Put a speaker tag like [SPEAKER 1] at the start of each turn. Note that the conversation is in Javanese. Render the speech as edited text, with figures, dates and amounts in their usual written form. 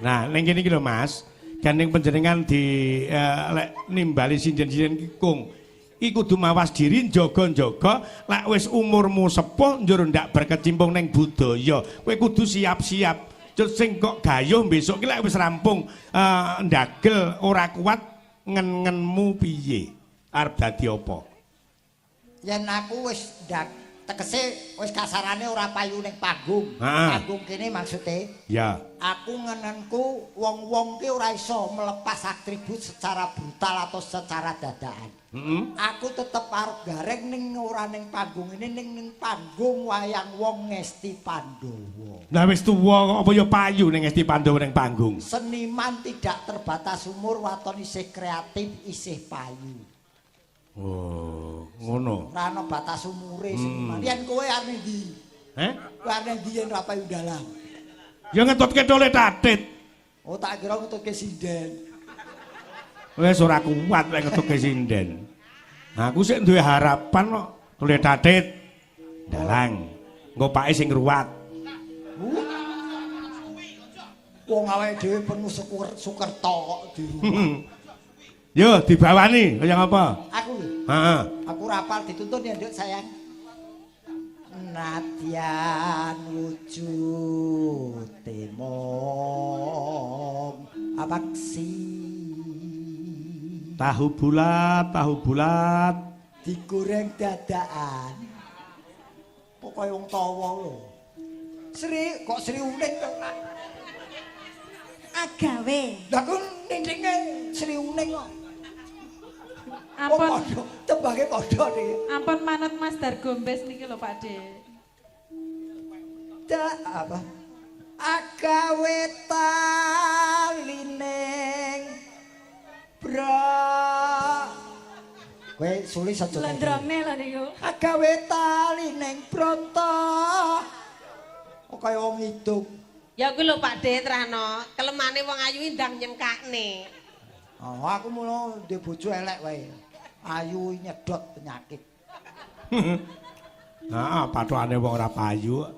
[SPEAKER 1] Nah, ning kene iki lho Mas, gandeng panjenengan di lek nimbali sinden-sinden kikung. Iki kudu mawas diri, njaga-njaga lek wis umurmu sepuh njur ndak berkecimpung ning budaya. Kowe kudu siap-siap. Njur sing kok gayuh besok ki lek wis rampung ndagel ora kuat ngen-ngenmu piye? Arep dadi apa?
[SPEAKER 2] Yen aku wis ndak tegese wis kasarane ora payu ning panggung. Panggung kene maksude.
[SPEAKER 1] Ya.
[SPEAKER 2] Aku ngenenku wong-wong ki ora iso melepas atribut secara brutal atau secara dadakan. Aku tetep arep gareng ning ora ning panggung ini ning ning panggung wayang wong Ngesti Pandowo.
[SPEAKER 1] Lah wis tuwa kok apa ya payu ning Ngesti Pandowo ning panggung.
[SPEAKER 2] Seniman tidak terbatas umur, waton isih kreatif, isih payu.
[SPEAKER 1] Oh, ngono.
[SPEAKER 2] Ora ana batas umure seniman. Yen kowe arep ndi?
[SPEAKER 1] Heh?
[SPEAKER 2] Kowe arep ndi yen ora payu dalang?
[SPEAKER 1] Ya ngetutke tole tatit.
[SPEAKER 2] Oh, tak kira ngetutke sinden.
[SPEAKER 1] Wis ora kuat lek ngetutke sinden. Aku sik duwe harapan kok tole tatit dalang. Engko pake sing ngruwat.
[SPEAKER 2] Wong awake dhewe penuh sukerta kok diruwat.
[SPEAKER 1] Yo dibawani kaya ngapa?
[SPEAKER 2] Aku lho.
[SPEAKER 1] Heeh.
[SPEAKER 2] Aku rapal dituntun ya, Nduk sayang. Nadyan wujute mung apaksi.
[SPEAKER 1] Tahu bulat, tahu bulat
[SPEAKER 2] digoreng dadakan. Pokoke wong tawa lho. Sri kok Sri Uning to?
[SPEAKER 3] Agawe.
[SPEAKER 2] Lah ku nindinge Sri Uning kok.
[SPEAKER 3] Ampun.
[SPEAKER 2] Padha, tembange padha niki.
[SPEAKER 3] Ampun manut Mas Dargombes niki lho Pak De.
[SPEAKER 2] Da apa? Agawe talining bra. Kowe sulis aja.
[SPEAKER 3] Lendrongne lho niku.
[SPEAKER 2] Agawe talining bronto. Kok kaya wong ngidung.
[SPEAKER 4] Ya kuwi lho Pak De Trahno, kelemane wong ayu ndang nyengkakne.
[SPEAKER 2] Oh, aku mulo ndek bojo elek wae. Ayu nyedot penyakit.
[SPEAKER 1] Heeh, pathokane wong ora payu.